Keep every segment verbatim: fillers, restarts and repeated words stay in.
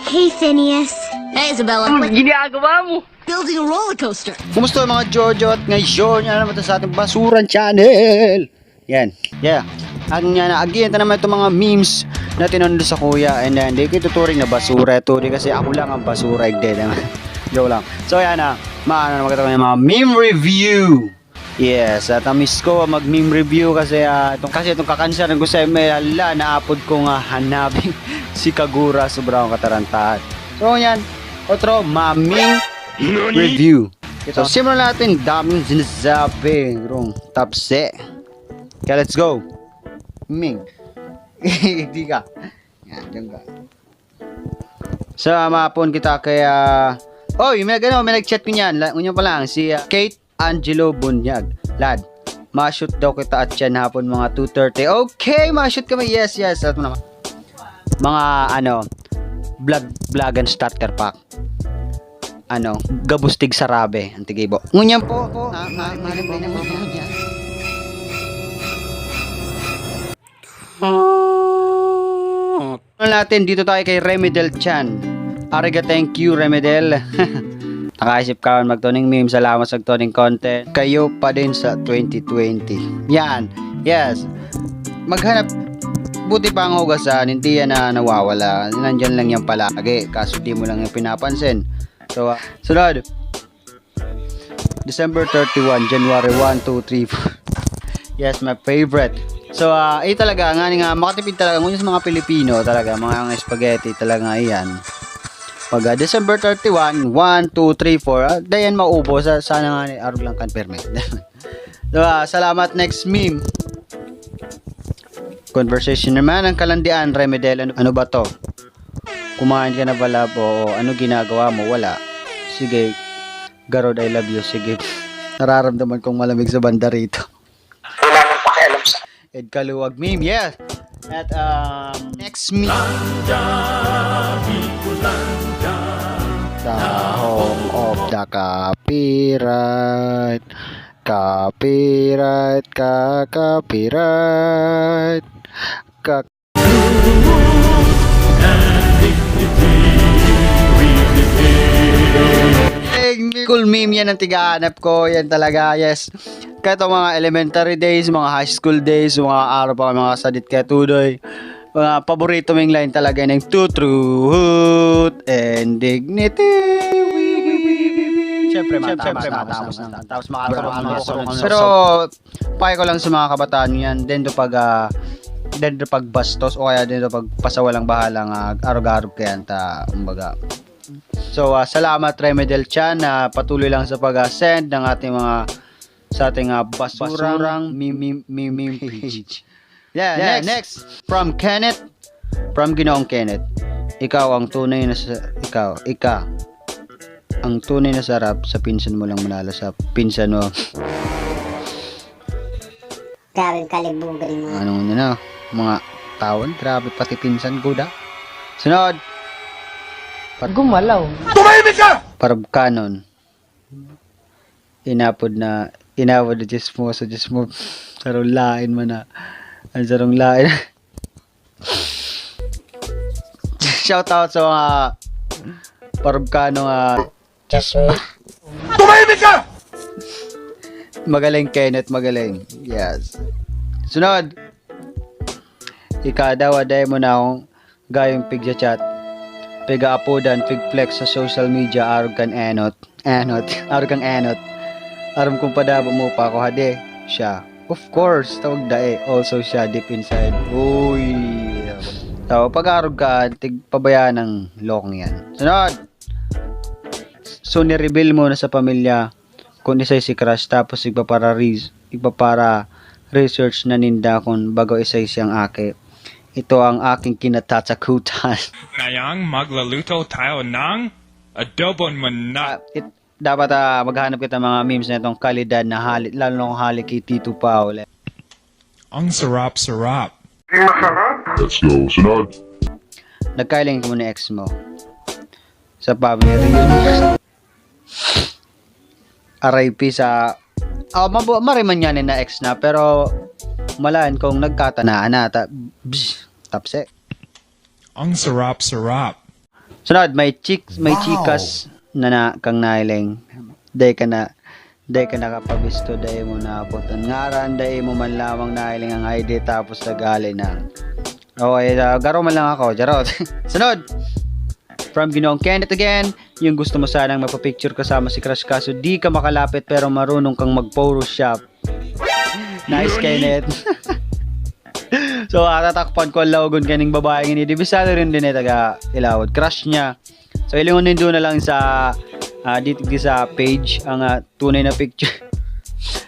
Hey, Phineas. Hey, Isabella. Anong ginagawa mo? Building a roller coaster. Kumusta, mga Jojo? At ngayon, yan naman tayo sa ating Basuran Channel. Yan. Yeah. Ang yan, again, ito naman itong mga memes na tinando sa kuya. And then, di ko ituturing na basura ito. Di kasi ako lang ang basura. Hindi naman. Joke lang. So, yan na. Maano naman kita ng mga meme review. Yes, at ang miss ko mag-meme review kasi, ah, itong, kasi itong kakanser ng Gusay May, hala, naapod ko nga hanapin si Kagura, sobrang katarantahan. So, yan. Otro, maming review. So, simulan natin. Daming sinasabi. Wrong. Tapse. Kaya let's go. Ming. Hindi ka. Yan, diyan ka. So, ah, maapon kita kaya, oy, may nag-, ano, may nag-chat ko niyan. La-, ngunyan pa lang, si, ah, Kate Angelo Bunyag. Lad, ma-shoot daw kita at yan hapon mga two thirty. Okay, ma-shoot kami. Yes, yes. At naman, mga, ano, vlog, vlogan starter pack. Ano, gabustig sarabe, ang tigibo. Ngunyan po, po, ah, ah, ah, ah, ah, ah. Ano natin, dito tayo kay Remedel Chan. Ariga, thank you, Remedel. Nakaisip ka magtuning meme, salamat sa tuning content. Kayo pa din sa twenty twenty. Yan, yes. Maghanap, buti pa ang hugasan, hindi yan na nawawala. Nandyan lang yan palagi, kaso di mo lang yung pinapansin. So, ah, sunod. December thirty-one, January one, two, three, four. Yes, my favorite. So, ah, eh, talaga, nga nga, makatipid talaga. Ngunyan sa mga Pilipino, talaga, mga ang spaghetti, talaga, iyan. Pag, ah, December thirty-one, one, two, three, four, ah, dayan maubos. Sa-, sana nga ni arog lang kan permit. So, ah, salamat. Next meme. Conversation naman ang kalandian, Remedel. Ano, ano ba to? Kumain ka na ba, love? Oo. Ano ginagawa mo? Wala. Sige. Garod, I love you. Sige. Nararamdaman kong malamig sa banda rito. Wala nang pakialam sa Ed Kaluwag meme. Yes. At, um, next meme. The home of the copyright. Copyright, ka, copyright. Ka- Cool meme yan ang tigahanap ko. Yan talaga, yes. Kahit ang mga elementary days, mga high school days, mga araw pa, mga sadit kaya tudoy. Mga paborito mong line talaga ng to truth and dignity. Siyempre, matapos, matapos na. Tapos makakaroon ng Pero, paki ko lang sa mga kabataan yan, dendo pag, ah, dendo pag bastos o kaya dendo pag pasawalang bahala nga arog-arog kaya ta, kumbaga. So, ah, salamat, Remedel Chan, na patuloy lang sa pag-send ng ating mga, sa ating, ah, basurang meme, meme, meme page. Yeah, Yeah, next. next. From Kenneth. From Ginoong Kenneth. Ikaw ang tunay na sa, ikaw, ika. Ang tunay na sarap sa pinsan mo lang manalo sa pinsan mo. Grabe ang kalibugan mo. Anong ano na, mga tawon, grabe pati pinsan, good, ah. Sunod. Pat- Gumalaw. Tumahimik ka! Parabkanon. Inapod na, inapod na chismoso, chismo-, sarong lain man na. Ang sarong lain. Shout out sa mga parabkano nga chismo. Tumahimik ka! Magaling, Kenneth, magaling. Yes. Sunod. Ika daw, aday mo na akong gayong pigcha-chat. Pig-aapodan, pig-flex sa social media, arog kan enot. Enot. Arog kang enot. Aram kong padaba mo pa ako, hade. Siya. Of course, tawag dae. Also siya, deep inside. Uy. So, pag-arog ka, tig-, pabayaan ng lokong yan. Sunod. So, ni-reveal mo na sa pamilya kung isay si crush, tapos igpapara-, igpapara-research na ninda kung bago isay siyang aki. Ito ang aking kinatatakutan. Ngayang maglaluto tayo ng adobong manok. Ah, it-, dapat, ah, maghanap kita mga memes na itong kalidad na hali, lalo na kung hali kay Tito Paul. Ang sarap-sarap. Let's go, sunod. Nagkailing mo ni ex mo sa family reunion. R I P sa, ah, mabu-, mariman niya ni na ex na, pero malayan kung nagkatanaan na, ta-, bzz, tapse. Ang sarap-sarap. Sunod, may chik-, may chikas na, na kang nahiling. Dai ka na, dai ka nakapabisto, dai mo naabot an ngaran, dai mo man lamang nahiling ang I D, tapos naghale na. Okay, ah, garo man lang ako, charot. Sunod, from Ginoong Kenneth again, yung gusto mo sanang magpa-picture kasama si crush, kaso di ka makalapit pero marunong kang mag-Photoshop. Nice, Kenneth. So, ah, tatakpan ko ang laogon kaning babaeng ini. Di bisado rin din eh, taga Ilawod. Crush niya. So, hilingon nindo na lang sa, ah, dito sa page, ang, ah, tunay na picture.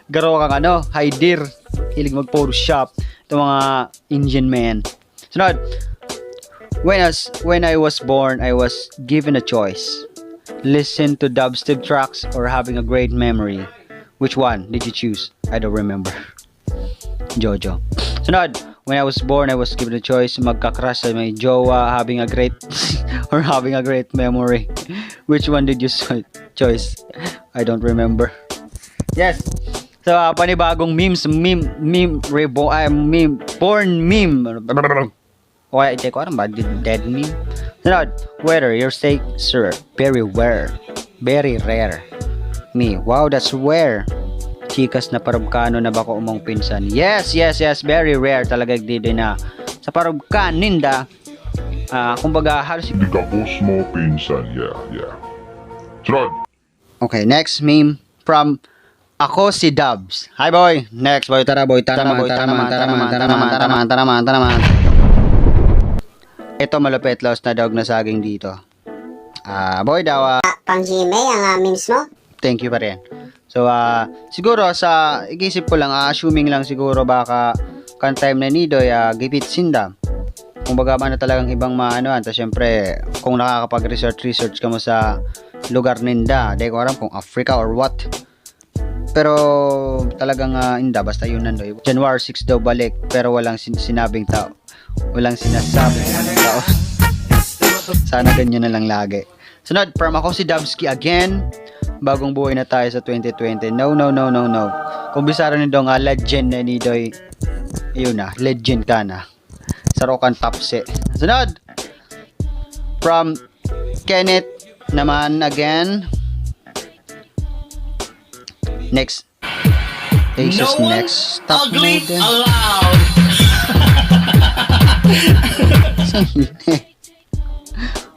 Garo kang ano, hider. Hilig mag-Photoshop. Itong mga Indian man. Sunod. When I was, when I was born, I was given a choice. Listen to dubstep tracks or having a great memory. Which one did you choose? I don't remember. Jojo. Sunod, when I was born, I was given a choice. Magka-crush sa may jowa, having a great, or having a great memory. Which one did you so-, choice? I don't remember. Yes. So, ah, panibagong memes, meme, meme, rebo-, ah, meme, porn meme. O kaya, hindi ko alam ba, dead meme? Sunod, weather, your stay, sir, very rare. Very rare. Me, wow, that's rare. Chikas na parubkano na bako umong pinsan. Yes, yes, yes, very rare talaga, di din na. Sa parubkan ninda, ah, kumbaga, halos Di ka close mo, pinsan, yeah, yeah. Sunod. Okay, next meme from Ako Si Dubs. Hi, boy. Next, boy. Tara, boy. Tara, man, tara, man, tara, man, tara, man, tara, man, tara, man, tara, man. Ito, malupit, laos na daog na saging dito. Ah, boy, dawa. Pang-himay ang, ah, memes mo? Thank you pa rin. So, ah, siguro sa igisip ko lang, ah, assuming lang siguro baka kan time na nido, ah, gipit sinda. Kumbaga, ano talagang ibang maano, ah, ta syempre, kung nakakapag-research, research ka mo sa lugar ninda, di ko alam kung Africa or what. Pero talagang, ah, inda, basta yun nandoy. January six daw balik, pero walang sin-, sinabing tao. Walang sinasabing tao. Sana ganyan na lang lagi. Sunod, from Ako Si Dubsky again. Bagong buhay na tayo sa twenty twenty. No, no, no, no, no. Kung bisara nindo nga legend na ni Doy, yun na, legend ka na. Sarokan tapse. Sunod, from Kenneth naman again. Next. Jesus, no one next. Stop ugly mo din. Allowed.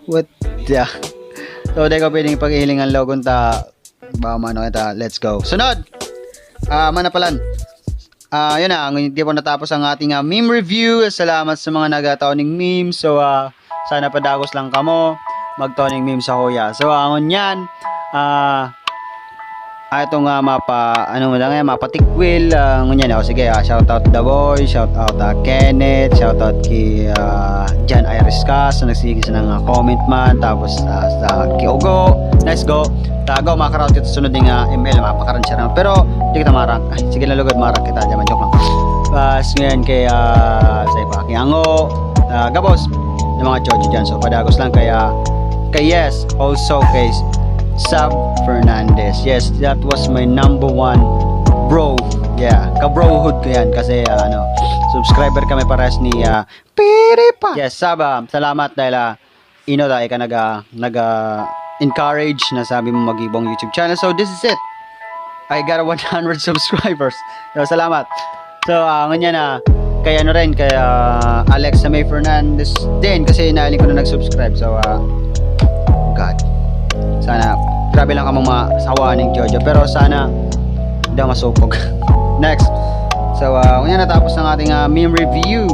What the? So, di ko pwedeng paghihiling ang logon ta. Ba, mano kita. Let's go. Sunod. Ah, mana palan. Ah, yun na. Ang, hindi po natapos ang ating, ah, meme review. Salamat sa mga nagataw ning meme. So, ah, sana padagos lang kamo. Magtaw ning meme sa kuya. So, ah, ngunyan. Ah, Ah, ito nga mapa, ano mo lang yan, mapatikwil, ah, ngunyan, oh, sige, ah, shout out The Boy, shout out, ah, Kenneth, shout out ki, ah, John Iris Cas, na nagsige siya ng, ah, comment man, tapos, ah, sa ki Ugo, nice go, tago, makaraot kita sunod nga M L, mapakaran siya naman, pero di kita marak, ay, sige na lugod, marak kita, diyan, joke lang. Pas, ngayon kay, ah, sa iba, ki Ango, ah, gabos, ng mga chocho dyan, so padagos lang, kaya, kay Yes, also kay Sab Fernandez. Yes, that was my number one bro. Yeah, ka-brohood ko yan kasi, ah, ano, subscriber kami pares ni, ah, Piripa. Yes, Sab, ah, salamat dahil, ah, ino dahil ka nag, ah, nag, ah, encourage na sabi mo mag-ibong YouTube channel. So, this is it. I got one hundred subscribers. So, salamat. So, ah, ngunyan na, kay ano rin, kay, ah, Alexa May Fernandez din, kasi nahiling ko na nag-subscribe. So, ah, God. Sana, grabe lang kamong mga sawaan ng Jojo. Pero sana, daw masupog. Next. So, ah, ngunyan natapos ang ating, ah, meme review.